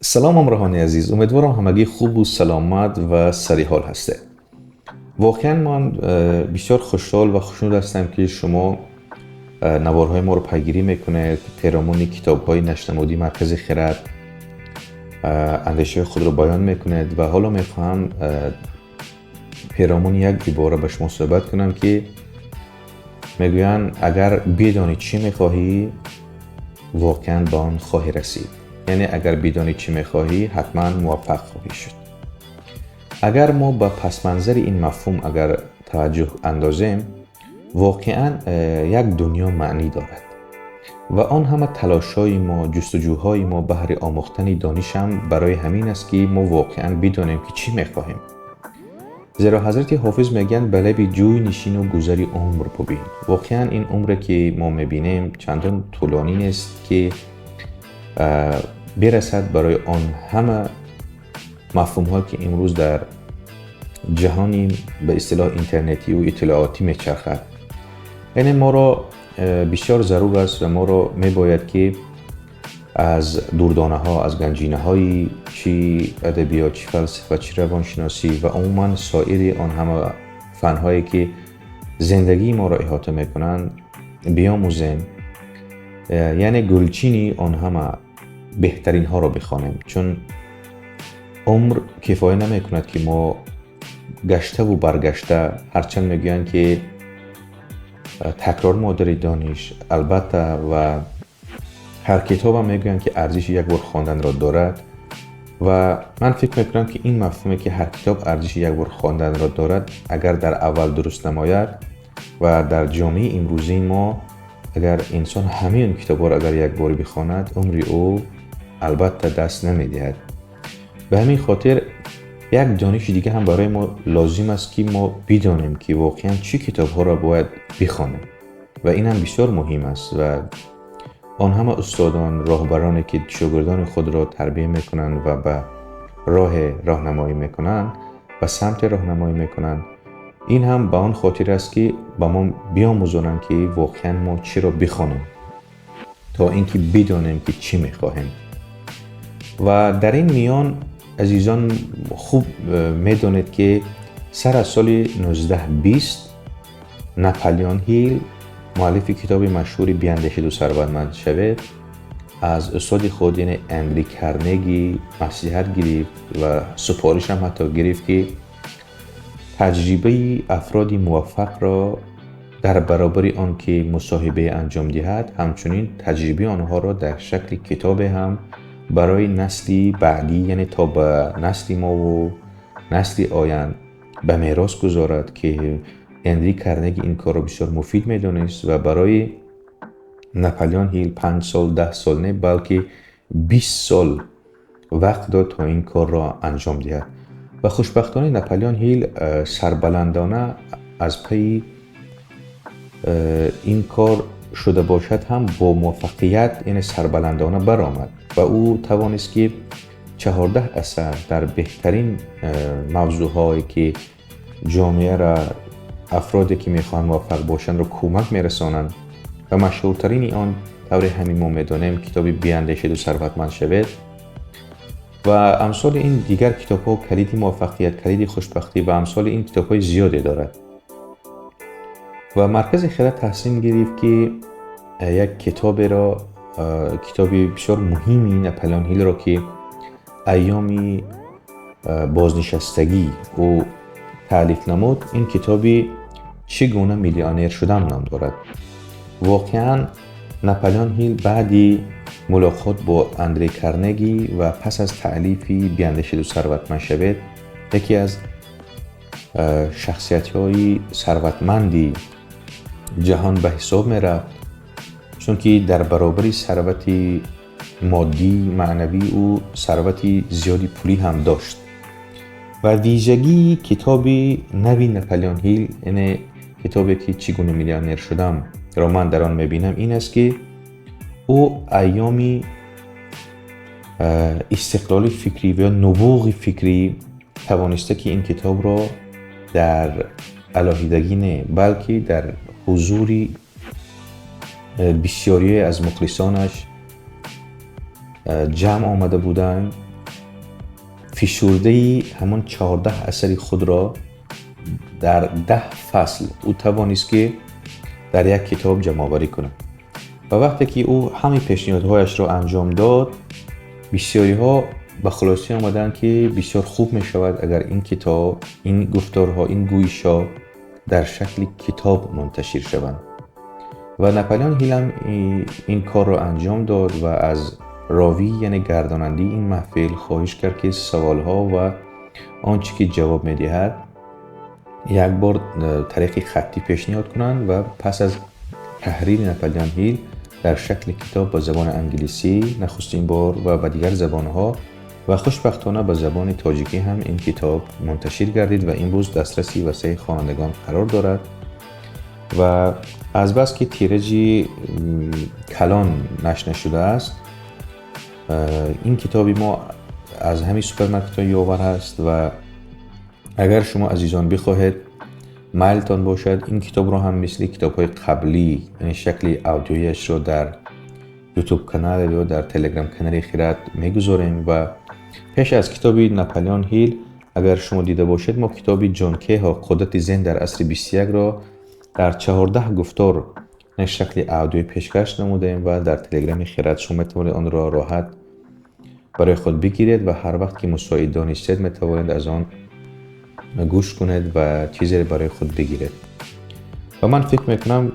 Салом, ҳамроҳони азиз, умедворам, ҳамагӣ хубу саломат ва сариҳол ҳастед. Воқеан ман бисёр хушҳол ва хушнуд ҳастам, ки шумо наворҳои моро пайгирӣ мекунед, перомуни китобҳои нашрнамудии Маркази Хирад андешаҳои худро баён мекунед. Ва ҳоло мехоҳам перомуни як ибора ба шумо суҳбат кунам, ки мегӯянд: агар бидонӣ, чӣ мехоҳӣ, воқеан ба он хоҳӣ расид. Яъне агар бидонӣ, чӣ мехоҳӣ, ҳатман муваффақ хоҳӣ шуд. Агар мо ба пасманзари ин мафҳум агар таваҷҷӯҳ андозем, воқеан як дунё маънӣ дорад ва он ҳама талошҳои мо, ҷустуҷӯҳои мо баҳри омӯхтани донишам барои ҳамин аст, ки мо воқеан бидонем, ки чӣ мехоҳем. Зеро ҳазрати Ҳофиз мегӯянд: «Ба лаби ҷӯй нишину гузари умр бубин». Воқеан ин умре, ки мо мебинем, чандон тӯлонӣ нест, ки бирасад барои он ҳама мафҳумҳое, ки имрӯз дар ҷаҳони ба истилоҳ интернетию иттилоотӣ мечархад. Яъне моро бисёр зарур аст ва моро мебояд, ки аз дурдонаҳо, аз ганҷинаҳои чӣ адабиёт, чӣ фалсафа, чӣ равоншиносӣ ва умуман соири он ҳама фанҳое, ки зиндагии моро иҳота мекунанд, биомӯзем, яъне гулчини он ҳама беҳтаринҳоро бихонем, чун умр кифоя намекунад, ки мо гаштаву баргашта. Ҳарчанд мегӯянд, ки такрор модари дониш, албатта, ва ҳар китобам мегӯянд, ки арзиши як бор хонданро дорад. Ва ман фикр мекунам, ки ин мафҳуме, ки ҳар китоб арзиши як бор хонданро дорад, агар дар аввал дуруст намояд ва дар ҷомеаи имрӯзии мо агар инсон ҳамаи он китобҳоро агар як бор бихонад, умри ӯ албатта даст намедиҳад. Ба ҳамин хотир як дониши дига ҳам барои мо лозим аст, ки мо бидонем, ки воқеан чӣ китобҳоро бояд бихонем, ва ин ҳам бисёр муҳим аст. Ва он ҳама устодон, роҳбароне, ки шогирдони худро тарбия мекунанд ва ба роҳе роҳнамоӣ мекунанд, ба самте роҳнамоӣ мекунанд, ин ҳам ба он хотир аст, ки ба мо биомӯзонанд, ки воқеан мо чиро бихонем, то ин ки бидонем, ки чӣ мехоҳем. Ва дар ин миён, азизон, хуб медонед, ки сар аз соли 1920 Наполеон Ҳил, муаллифи китоби машҳури «Биандешиду сарватманд шавед», аз устоди худ, яъне Андри Карнеги, маслиҳат гирифт ва супоришам ҳатто гирифт, ки таҷрибаи афроди муваффақро дар баробари он ки мусоҳибае анҷом диҳад, ҳамчунин таҷрибаи онҳоро дар шакли китобе ҳам барои насли баъдӣ, яъне то ба насли мову насли оянд ба мерос гузорад, ки Андри Карнеги ин корро бисёр муфид медонист ва барои Наполеон Ҳил 5 сол, 10 сол не, балки 20 сол вақт дод, то ин корро анҷом диҳад. Ва хушбахтона Наполеон Ҳил сарбаландона аз пайи ин кор шуда бошад ҳам, бо муваффақият, яъне сарбаландона баромад ва ӯ тавонист, ки 14 асар дар беҳтарин мавзӯъҳое, ки ҷомеаро, афроде, ки мехоҳанд муваффақ бошандро, кӯмак мерасонанд, ва машҳуртарини он, тавре ҳамин мо медонем, китоби «Биандешиду сарватманд шавед» ва амсоли ин дигар китобҳо, «Калиди муваффақият», «Калиди хушбахтӣ» ва амсоли ин китобҳои зиёде дорад. Ва Маркази Хирад таҳсин гирифт, ки як китоберо, китоби бисёр муҳими Наполеон Ҳилро, ки айёми бознишастагӣ ӯ таълиф намуд, ин китоби «Чӣ гуна миллионер шудам» ном дорад. Воқеан Наполеон Ҳил баъди мулоқот бо Андрей Карнеги ва пас аз таълифи «Биандешиду сарватманд шавед» яке аз шахсиятҳои сарватманди ҷаҳон ба ҳисоб мерафт, чунки дар баробари сарвати моддӣ, маънавӣ ӯ сарвати зиёди пулӣ ҳам дошт. Ва вижагии китоби нави Наполеон Ҳил, яъне китобе, ки «Чӣ гуна миллионер шудам» ро ман дар он мебинам, ин аст, ки ӯ айёми истиқлоли фикрӣ ва ё нубуғи фикрӣ тавониста, ки ин китобро дар алоҳидагӣ не, балки дар ҳузури бисёрие аз мухлисонаш ҷамъ омада буданд. Фишурдаи ҳамон 14 асари худро дар 10 фасл ӯ тавонист, ки дар як китоб ҷамъоварӣ кунад. Ва вақте ки ӯ ҳамаи пешниҳодҳояшро анҷом дод, бисёриҳо ба хулоса омаданд, ки бисёр хуб мешавад, агар ин китоб, ин гуфторҳо, ин гӯишҳо дар шакли китоб мунташир шаванд. Ва Наполеон Ҳил ҳам ин корро анҷом дод ва аз ровӣ, яъне гардонандаи ин маҳфил, хоҳиш кард, ки саволҳо ва он чӣ ки ҷавоб медиҳад, як бор тариқи хаттӣ пешниҳод кунанд. Ва пас аз таҳрири Наполеон Ҳил дар шакли китоб ба забони англисӣ нахустин бор ва ба дигар забонҳо ва хушбахтона ба забони тоҷикӣ ҳам ин китоб мунташир гардид ва имрӯз дастраси васеи хонандагон қарор дорад. Ва азбаски тиражи калон нашр нашудааст, ин китоби мо аз ҳамин супермаркетҳои Ёвар ҳаст. Ва агар шумо азизон бихоҳед, майлтон бошад, ин китобро ҳам мисли китобҳои қаблӣ, яъне шакли аудиояшро дар Ютуб канал ё дар Телеграм канали Хирад мегузорем. Ва пеш аз китоби Наполеон Ҳил, агар шумо дида бошед, мо китоби Ҷон Кеҳо «Қудрати зеҳн дар асри 21-ро» дар 14 гуфтор, шакли аудиоӣ пешкаш намудаем ва дар Телеграми Хирад шумо метавонед онро роҳат барои худ бигиред ва ҳар вақт ки мусоид донистед, метавонед аз он гӯш кунед ва чизе барои худ бигиред. Ва ман фикр мекунам,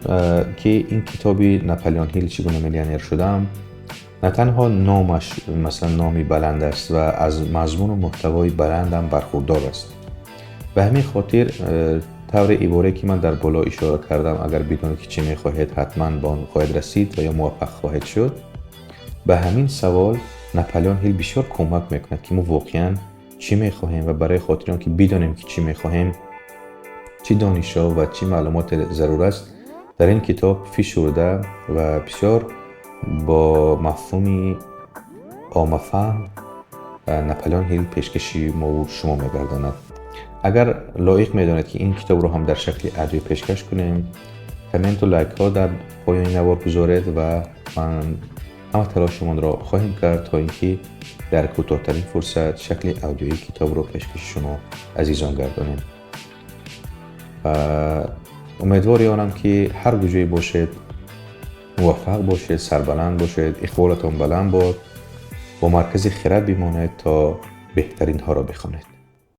ки ин китоби Наполеон Ҳил «Чӣ гуна миллионер шудам» на танҳо номаш, масалан, номи баланд аст ва аз мазмуну муҳтавои баландам бархурдор аст. Ба ҳамин хотир, тавре иборае ки ман дар боло ишора кардам, агар бидонед, ки чӣ мехоҳед, ҳатман ба он хоҳед расид ва ё муваффақ хоҳед шуд, ба ҳамин савол Наполеон Ҳил бисёр кӯмак мекунад, ки мо воқеан чӣ мехоҳем ва барои хотири он ки бидонем, ки чӣ мехоҳем, чӣ донишҳо ва чӣ маълумоте зарур аст, дар ин китоб фишурда ва бисёр бо мафҳуми оммафаҳм Наполеон Ҳил пешкаши мову шумо мегардонад. Агар лоиқ медонед, ки ин китобро ҳам дар шакли аудио пешкаш кунем, комменту лайкҳо дар поёни навор гузоред ва ман ҳама талошамонро хоҳем кард, то ин ки дар кӯтоҳтарин фурсат шакли аудиоии китобро пешкаши шумо азизон гардонем. Умедвори онам, ки ҳар куҷое бошед, муваффақ бошед, сарбаланд бошед, иқболатон баланд бод. Бо маркази Хирад бимонед, то беҳтаринҳоро бихонед.